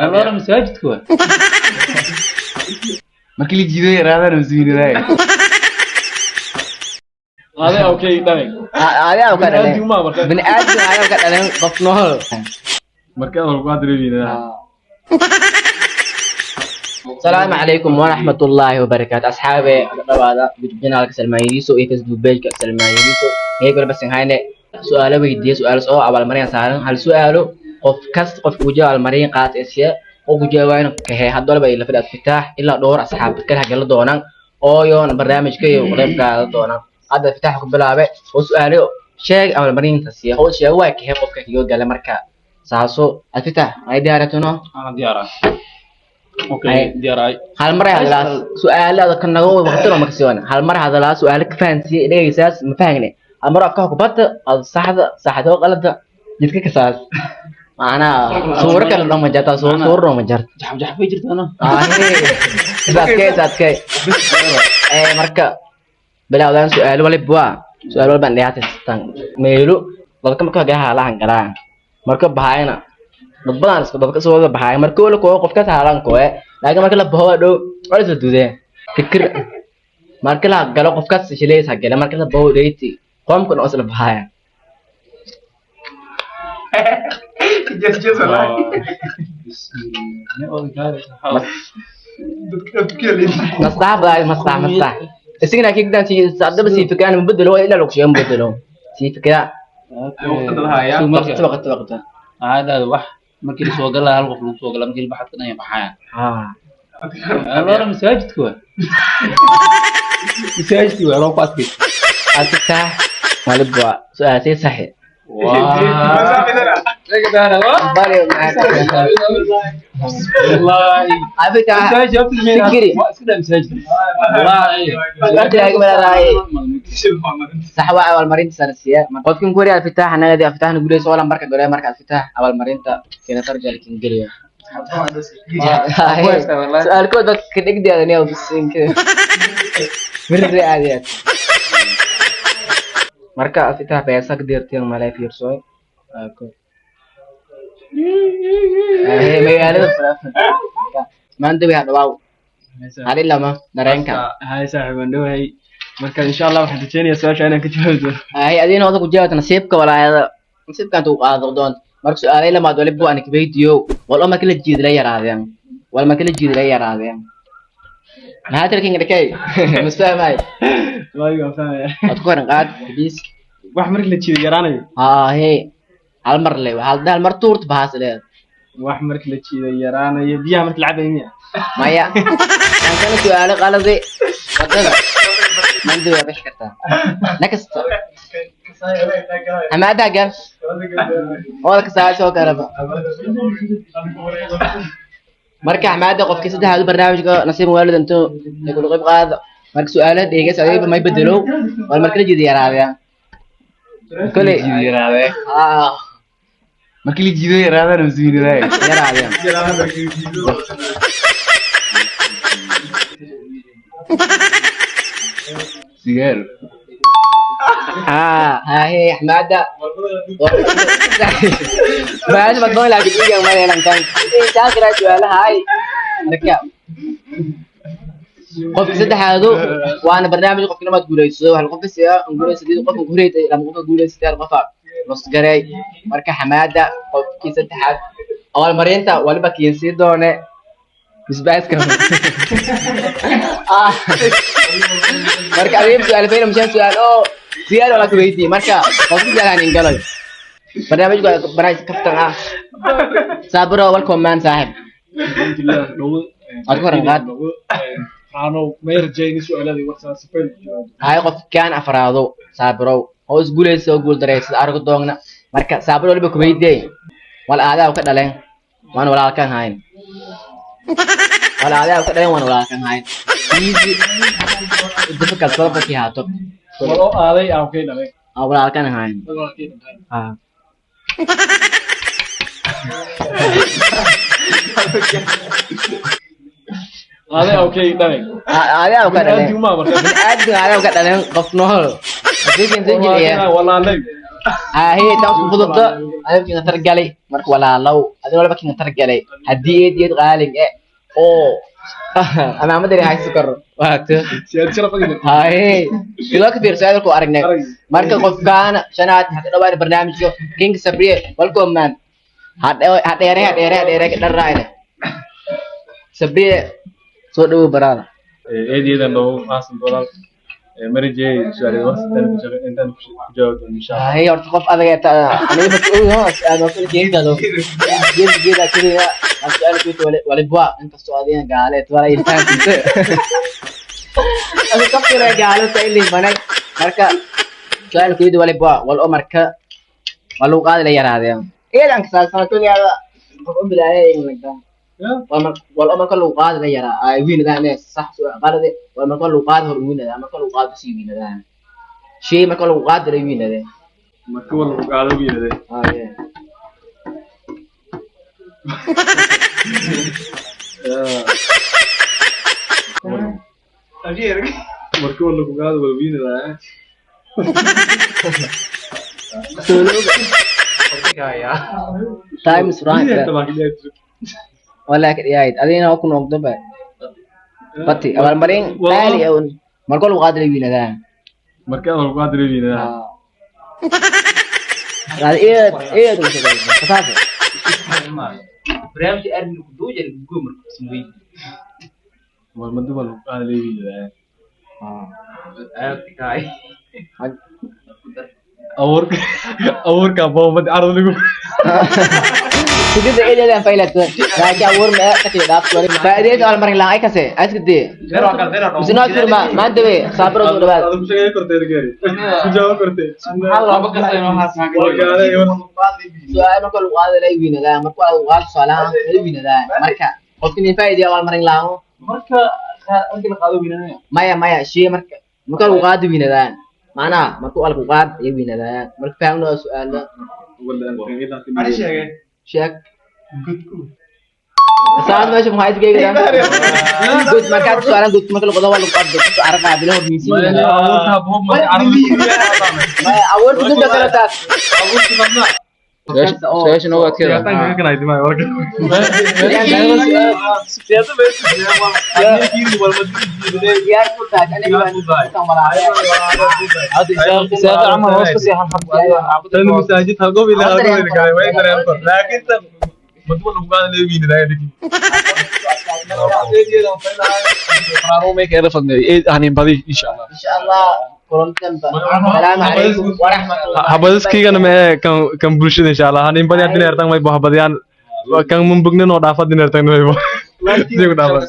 Alora masaajidka waa. Markii la jiido yaraadana masuulinaya. Aday okay dhalay. Adaa ka dhaleen. Bini'aadmigu ma marka. Bini'aadmi adaa ka dhaleen qof nool. Marka hadal ku hadlayna. Asalaamu calaykum waraxmatullaahi wabarakaatu, asxaabe. Dhawaada YouTube channelka Salmaan Yariiso iyo Facebook page-ka Salmaan Yariiso. Iyaga waliba sin hayne su'aalo weydiiye, su'aalo oo abaalmarin saaran. Hal su'aalo qof kasta, qof uu jawaab abaalmarin qaata isiya oo ku jawaabayna kahe. Hadda waliba ila fadhi Fitaax ilaa dhowr asxaab kala gala doonaan oo yoon barnaamijka iyo qayb qaadan doonaan. Hadda Fitaax ku bilaabe oo su'aalo sheeg, abaalmarinta siiya oo sheeg waa kahe qofka kaga gala. Marka saaso Alfitaax ay diyaaratano. Ana diyaar ah. Okay, diyaar ay. Hal mar ay hadlaa su'aalada kan naga waqti ma kasiwana. Hal mar hadlaa su'aalo ka fahansiiye, dhegeysaas ma fahangne. Hal mar afka ku barta ad saxda saxda oo qalada jidka ka saas macnaha suuro kale dhama jarta, suuro dhama jarta. Jaxab jaxab bay jirtaa no. Saadkay saadkay ee marka bilowdaan su'aalo waliba waa su'aal walbaan dheehatastan meelo dadka marka gaha lahan galaan marka bahayna dad badan isku dadka soo wada baxay marka wala koo qofka saaran kooye, laakiin marka la baho dhow wala soo duudeen fikir. Marka la galo qofka shileys ha gala, marka la baho dheyti qoomka oo isla bahaya. Mastax baay, mastax mastax isigna kigdan si sadaba si fikiraan mabedelo ilaa lagu sheego mabedelo si fikira. Waqti waqti waqti. Caadada wax markii la soo galaa hal qof lagu soo galaa, markii la baxad kan ay baxayaan. Ha. Alora masaajidka waa. Masaajidka waa loo ku adkay. Alfitaax waliba su'aal si saxi. Waa. Bari. Wallahi. Alfitaax. Fikiri. Waa iska daa masaajidka. Wallahi. Sax waa abaalmarinta sanadsiya qofkin ku wari Alfitaax anagadi Alfitaaxna guuleyso oo lambarka gole. Marka Alfitaax abaalmarinta keena tarjal kin geliyo su'aalkood bad ka dhigdeeda niyow bisinka mirri aadiyaad. Marka Alfitaax beesa ka deerteen malay fiirso magaalada maanta way dhawaaw hal ilama dareenka. Hay saaxiib, waan dhowahay. Marka insha Allah waxaan rajeynayaa su'aasha inaan ka jawaabi doono. Ay adina wada ku jawaabta nasiibka walaayada nasiibka intuu qaado doon. Marka su'aalay lamaad waliba waan ka weydiiyo wal oo marka la jiido la yaraadeen, wal marka la jiido la yaraadeen maxaa tirkin dhakay musfahmay? Waayo, waan fahmaya. Waad ku koran qaad please. Wax markii la jiido yaraanayo. Haa he, hal mar le hal hal mar tuurta bahaas leed. Wax markii la jiido yaraanayo, biyaha markii la cabayo miya? Maya, aan kana su'aalo qaladi wadada mandi waa bixi kartaa next hamaada gal wada ka soo garaba. Marka axmaada qofkii saddexaad u barnaamijka nasiib waalid intuu kula qayb qaado. Marka su'aalaha dhegeys adiga may bedelo wal marka la jiido yaraadaya kuley. Yaraadee. Ah. Markii la jiido yaraadana masuulinaya. Yaraadaya. Sigaar. Ah haye axmaada maada madboon laakiin iigan ma yeelan kan shaakira su'aalaha hay. Marka qofka saddexaadu waana barnaamij qofka lamaad guuleyso hal qof is guuleysatay, qofka guuleysatay lama qofka guuleysatay hal qofa nusgaray. Marka xamaada qofkii saddexaad abaalmarinta waliba kiinsii doone bisbaaska. Ah. Marka adiga su'aal fayna mashaan su'aal oo siyaal wala ku weydiiyey. Marka qofka su'aalahan ingaloy barnaamijku waa barnaamij kaftan ah. Saabiro, welcome man saaxib. Alxamdulillah, dhowo. Aad ku horan qaad. Waxaanu may rajayni su'aaladii warsaa si fail ku jawaabo. Hay qofkaan afraado saabirow oo isguuleysa oo guul dareysa argo doogna. Marka saabiro waliba ku weydiiyey wal aadaa ka dhaleen waan walaalkan hayn, wal aadaa ka dhaleen waan walaalkan hayn. Easy, difficult sababta kii haato. Wal oo aaday aan kay dhalay. Aan walaalkan hayn. Walaalkay dhalay. Ah. Aaday aan kay dhalay. Aadaa ka dhaleen. Bini'aadmigu ma marka. Bini'aadmiga aadaa ka dhaleen qof nool. Asigan soo jiliya. Walaalay. Ahe tan ku fududta adiga kinga targalay marka walaalow adiga walba kinga targalay haddii eed eed qaalin eh oo amaamadani hayso karo waata Siyaad sharaf adiga. haye sidoo ka fiirso ku aragnay marka qofkaana shanaad hada dhawaan barnaamijka King Sabriye welcome man hadheere hadheere hadheere ka dharraayna Sabriye soo dhawow baraada. Eedeedan loogu maasan doonaa marajey su'aal waqti intaan ku jawaab doono insha Allah. Haye horta qof adag ta aniga ma ogo su'aal waa kala jeedado jeed jeeda kaliya aan su'aal ku wali wali bua inkastoo adiga gaale wala ilfahantiisa adiga kafira gaale ta ilin manay marka su'aal ku wali bua wal umarka waa lagu qaadi la yaraadeen eedan kasaasana kaliya qof u bilaayay in la wal marka lagu qaadi la yaraa ay wiinadaan sax su'aal qalade wal marka lagu qaadi hor wiinadaan marka lagu qaadi sii wiinadaan shay marka lagu qaadi la wiinadeen. Marka wala lagu qaado wiilade. Haye. Marka wala lagu qaado wala wiilada. Time is right. Wala yahayd adigana ku noqdo ba bati abaalmarin qaali ah marka lagu qaadi la wiinadaan. Marka wala lagu qaado wiilada. Qaadi eed eed u sheegay fasaafo. Barnaamijka arrin ku duu jira guu marka ismay. War madu wala lagu qaado wiilada. Aad kaay. Abuurka abuurka boobad carada lagu Sidida eedeedan faylata laakiin abuur ma ka tii dhaaf wali faa'iideed abaalmarin la'aan ay kase aska dee usnaa firma maanta we saabro soo dhawaad. Adigu sheegay kortay gaari ku jawaab kortay. Laba kasta inoo haas. Su'aal marka lagu qaadi la wiinadaan marka lagu qaadi su'aalaha la wiinadaan marka qofka ni faa'iideed abaalmarin la'aan. Marka marka la qaado wiinanaya. Maya maya shay marka marka lagu qaadi wiinadaan macnaha marka lagu qaad ay wiinadaan marka fahamno su'aala. Ani sheegay. Sheeg saas meesha maxaa isgeegaa good markaad su'aalan good marka lagu qado waa lagu qaado ku arqaa bilo hormiisi Abuurka boobad carada lagu maya awood ku kala taas. Su'aasha noogu adkeeda. Diyaar ku tahay aniga waan walaalahay. Isaga camal hoos ka sii xalxal. Tan masaajid ha gobi la gobi gaay way dareen kor laakiin tan madu wala lagu qaado wiilada. Insha Allah kulantan ba salaamu calaykum waraxmatullah. Habadiskigana mee kan kan bulshada insha Allah hanin badi hadin ertan may bo habadiyaan kan mun bugnin oo dhaafadin ertan may bo sigu dhaafa.